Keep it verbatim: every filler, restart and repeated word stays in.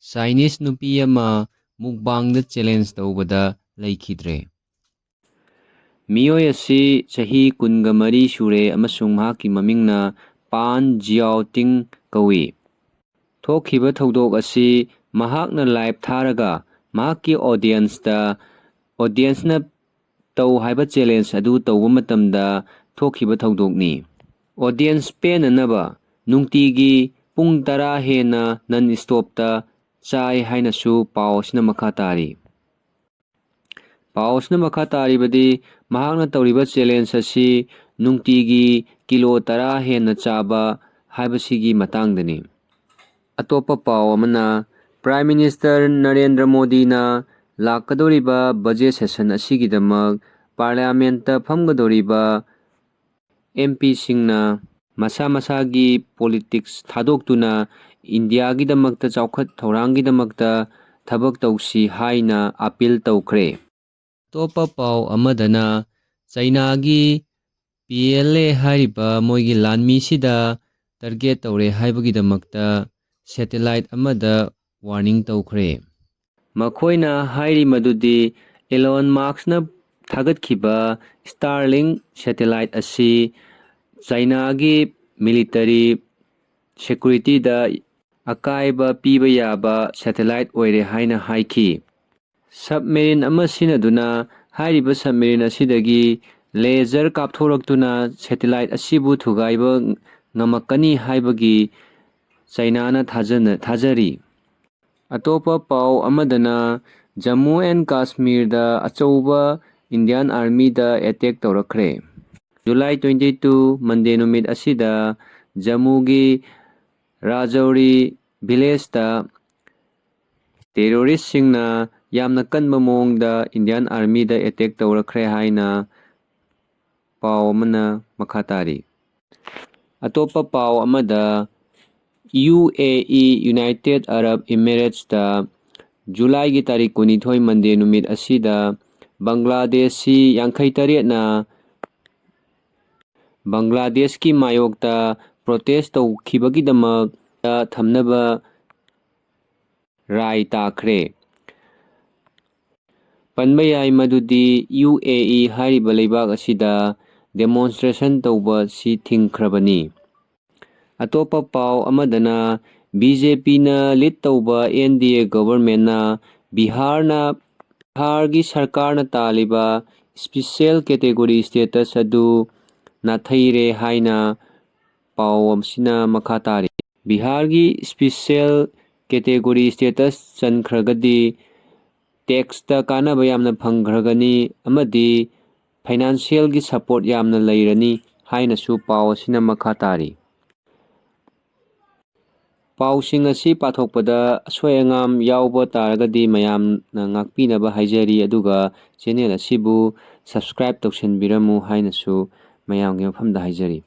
Chinese ꯅꯨꯄꯤ ꯑꯃ ꯃꯨꯛꯕꯥꯡꯗ challenge ꯇꯧꯕꯗ ꯂꯩꯈꯤꯗ꯭ꯔꯦ꯫ ꯃꯤꯑꯣꯏ ꯑꯁꯤ ꯆꯍꯤ ꯀꯨꯟꯒ ꯃꯔꯤ ꯁꯨꯔꯦ ꯑꯃꯁꯨꯡ ꯃꯍꯥꯛꯀꯤ ꯃꯃꯤꯡꯅ ꯄꯥꯟ ꯖꯤꯌꯥꯑꯣ ꯇꯤꯡ ꯀꯧꯏ꯫ ꯊꯣꯛꯈꯤꯕ ꯊꯧꯗꯣꯛ ꯑꯁꯤ ꯃꯍꯥꯛꯅ ꯂꯥꯏꯚ ꯊꯥꯔꯒ ꯃꯍꯥꯛꯀꯤ ꯑꯣꯗꯤꯌꯦꯟꯁꯇ, ꯑꯣꯗꯤꯌꯦꯟꯁꯅ ꯇꯧ ꯍꯥꯏꯕ ꯆꯦꯂꯦꯟꯖ ꯑꯗꯨ ꯇꯧꯕ ꯃꯇꯝꯗ ꯊꯣꯛꯈꯤꯕ ꯊꯧꯗꯣꯛꯅꯤ꯫ ꯑꯣꯗꯤꯌꯦꯟꯁ ꯄꯦꯟꯅꯅꯕ ꯅꯨꯡꯇꯤꯒꯤ ꯄꯨꯡ ꯇꯔꯥ ꯍꯦꯟꯅ ꯅꯟ ꯏꯁꯇꯣꯞꯇ ꯆꯥꯏ ꯍꯥꯏꯅꯁꯨ ꯄꯥꯎ ꯑꯁꯤꯅ ꯃꯈꯥ ꯇꯥꯔꯤ꯫ ꯄꯥꯎ ꯑꯁꯤꯅ ꯃꯈꯥ ꯇꯥꯔꯤꯕꯗꯤ, ꯃꯍꯥꯛꯅ ꯇꯧꯔꯤꯕ ꯆꯦꯂꯦꯟꯖ ꯑꯁꯤ ꯅꯨꯡꯇꯤꯒꯤ ꯀꯤꯂꯣ ꯇꯔꯥ ꯍꯦꯟꯅ ꯆꯥꯕ ꯍꯥꯏꯕꯁꯤꯒꯤ ꯃꯇꯥꯡꯗꯅꯤ꯫ ꯑꯇꯣꯞꯄ ꯄꯥꯎ ꯑꯃꯅ, ꯄ꯭ꯔꯥꯏꯝ ꯃꯤꯅꯤꯁꯇꯔ ꯅꯔꯦꯟꯗ꯭ꯔ ꯃꯣꯗꯤꯅ ꯂꯥꯛꯀꯗꯧꯔꯤꯕ ꯕꯖꯦꯠ ꯁꯦꯁꯟ ꯑꯁꯤꯒꯤꯗꯃꯛ ꯄꯥꯔꯂꯤꯌꯥꯃꯦꯟꯠꯇ ꯐꯝꯒꯗꯧꯔꯤꯕ ꯑꯦꯝ ꯄꯤꯁꯤꯡꯅ ꯃꯁꯥ ꯃꯁꯥꯒꯤ ꯄꯣꯂꯤꯇꯤꯛꯁ ꯊꯥꯗꯣꯛꯇꯨꯅ ꯏꯟꯗꯤꯌꯥꯒꯤꯗꯃꯛꯇ, ꯆꯥꯎꯈꯠ ꯊꯧꯔꯥꯡꯒꯤꯗꯃꯛꯇ ꯊꯕꯛ ꯇꯧꯁꯤ ꯍꯥꯏꯅ ꯑꯄꯤꯜ ꯇꯧꯈ꯭ꯔꯦ꯫ ꯑꯇꯣꯞꯄ ꯄꯥꯎ ꯑꯃꯗꯅ, ꯆꯩꯅꯥꯒꯤ ꯄꯤ ꯑꯦꯜ ꯑꯦ ꯍꯥꯏꯔꯤꯕ ꯃꯣꯏꯒꯤ ꯂꯥꯟꯃꯤꯁꯤꯗ ꯇꯥꯔꯒꯦꯠ ꯇꯧꯔꯦ ꯍꯥꯏꯕꯒꯤꯗꯃꯛꯇ ꯁꯦꯇꯦꯂꯥꯏꯠ ꯑꯃꯗ ꯋꯥꯔꯅꯤꯡ ꯇꯧꯈ꯭ꯔꯦ꯫ ꯃꯈꯣꯏꯅ ꯍꯥꯏꯔꯤ ꯃꯗꯨꯗꯤ, ꯑꯦꯂꯣꯟ ꯃꯥꯛꯁꯅ ꯊꯥꯒꯠꯈꯤꯕ ꯁ꯭ꯇꯥꯔꯂꯤꯡ ꯁꯦꯇꯦꯂꯥꯏꯠ ꯑꯁꯤ ꯆꯩꯅꯥꯒꯤ ꯃꯤꯂꯤꯇꯔꯤ ꯁꯦꯀ꯭ꯌꯨꯔꯤꯇꯤꯗ ꯑꯀꯥꯏꯕ ꯄꯤꯕ ꯌꯥꯕ ꯁꯦꯇꯦꯂꯥꯏꯠ ꯑꯣꯏꯔꯦ ꯍꯥꯏꯅ ꯍꯥꯏꯈꯤ꯫ ꯁꯕꯃꯦꯔꯤꯟ ꯑꯃ ꯁꯤꯖꯤꯟꯅꯗꯨꯅ ꯍꯥꯏꯔꯤꯕ ꯁꯕꯃꯦꯔꯤꯟ ꯑꯁꯤꯗꯒꯤ ꯂꯦꯖꯔ ꯀꯥꯞꯊꯣꯔꯛꯇꯨꯅ ꯁꯦꯇꯦꯂꯥꯏꯠ ꯑꯁꯤꯕꯨ ꯊꯨꯒꯥꯏꯕ ꯉꯝꯃꯛꯀꯅꯤ ꯍꯥꯏꯕꯒꯤ ꯆꯩꯅꯥꯅ ꯊꯥꯖꯅ-, ꯊꯥꯖꯔꯤ꯫ ꯑꯇꯣꯞꯄ ꯄꯥꯎ ꯑꯃꯗꯅ, ꯖꯝꯃꯨ ꯑꯦꯟ ꯀꯥꯁꯃꯤꯔꯗ ꯑꯆꯧꯕ ꯏꯟꯗꯤꯌꯥꯟ ꯑꯥꯔꯃꯤꯗ ꯑꯦꯇꯦꯛ ꯇꯧꯔꯛꯈ꯭ꯔꯦ꯫ ꯖꯨꯂꯥꯏ twenty two, ꯃꯟꯗꯦ ꯅꯨꯃꯤꯠ ꯑꯁꯤꯗ ꯖꯝꯃꯨꯒꯤ ꯔꯥꯖꯧꯔꯤ ꯚꯤꯂꯦꯖꯇ ꯇꯦꯔꯣꯔꯤꯁꯁꯤꯡꯅ ꯌꯥꯝꯅ ꯀꯟꯕ ꯃꯑꯣꯡꯗ ꯏꯟꯗꯤꯌꯥꯟ ꯑꯥꯔꯃꯤꯗ ꯑꯦꯇꯦꯛ ꯇꯧꯔꯛꯈ꯭ꯔꯦ ꯍꯥꯏꯅ ꯄꯥꯎ ꯑꯃꯅ ꯃꯈꯥ ꯇꯥꯔꯤ꯫ ꯑꯇꯣꯞꯄ ꯄꯥꯎ ꯑꯃꯗ, ꯌꯨ ꯑꯦ ꯏ, ꯌꯨꯅꯥꯏꯇꯦꯠ ꯑꯔꯕ ꯏꯃꯤꯔꯦꯠꯁꯇ ꯖꯨꯂꯥꯏꯒꯤ ꯇꯥꯔꯤꯛ ꯀꯨꯟꯅꯤꯊꯣꯏ, ꯃꯟꯗꯦ ꯅꯨꯃꯤꯠ ꯑꯁꯤꯗ ꯕꯪꯒ꯭ꯂꯥꯗꯦꯁꯤ ꯌꯥꯡꯈꯩ ꯇꯔꯦꯠꯅ ꯕꯪꯒ꯭ꯂꯥꯗꯦꯁꯀꯤ ꯃꯥꯌꯣꯛꯇ ꯄ꯭ꯔꯣꯇꯦꯁ ꯇꯧꯈꯤꯕꯒꯤꯗꯃꯛꯇ ꯊꯝꯅꯕ ꯔꯥꯏ ꯇꯥꯈ꯭ꯔꯦ꯫ ꯄꯟꯕ ꯌꯥꯏ ꯃꯗꯨꯗꯤ ꯌꯨ ꯑꯦ ꯏ ꯍꯥꯏꯔꯤꯕ ꯂꯩꯕꯥꯛ ꯑꯁꯤꯗ demonstration ꯇꯧꯕ ꯑꯁꯤ ꯊꯤꯡꯈ꯭ꯔꯕꯅꯤ꯫ ꯑꯇꯣꯞꯄ ꯄꯥꯎ ꯑꯃꯗꯅ, ꯕꯤ ꯖꯦ ꯄꯤꯅ lead ꯇꯧꯕ ꯑꯦꯟ ꯗꯤ ꯑꯦ governmentꯅ ꯕꯤꯍꯥꯔꯅ, ꯕꯤꯍꯥꯔꯒꯤ ꯁꯔꯀꯥꯔꯅ ꯇꯥꯜꯂꯤꯕ special category status ꯑꯗꯨ ꯅꯥꯊꯩꯔꯦ ꯍꯥꯏꯅ ꯄꯥꯎ ꯑꯁꯤꯅ ꯃꯈꯥ ꯇꯥꯔꯤ꯫ ꯕꯤꯍꯥꯔꯒꯤ special category status ꯆꯟꯈ꯭ꯔꯒꯗꯤ taxꯇ ꯀꯥꯟꯅꯕ ꯌꯥꯝꯅ ꯐꯪꯈ꯭ꯔꯒꯅꯤ ꯑꯃꯗꯤ financialꯒꯤ support ꯌꯥꯝꯅ ꯂꯩꯔꯅꯤ ꯍꯥꯏꯅꯁꯨ ꯄꯥꯎ ꯑꯁꯤꯅ ꯃꯈꯥ ꯇꯥꯔꯤ꯫ ꯄꯥꯎꯁꯤꯡ ꯑꯁꯤ ꯄꯥꯊꯣꯛꯄꯗ ꯑꯁꯣꯏ ꯑꯉꯥꯝ ꯌꯥꯎꯕ ꯇꯥꯔꯒꯗꯤ ꯃꯌꯥꯝꯅ ꯉꯥꯛꯄꯤꯅꯕ ꯍꯥꯏꯖꯔꯤ, ꯑꯗꯨꯒ channel ꯑꯁꯤꯕꯨ subscribe ꯇꯧꯁꯤꯟꯕꯤꯔꯝꯃꯨ ꯍꯥꯏꯅꯁꯨ ꯃꯌꯥꯝꯒꯤ ꯃꯐꯝꯗ ꯍꯥꯏꯖꯔꯤ꯫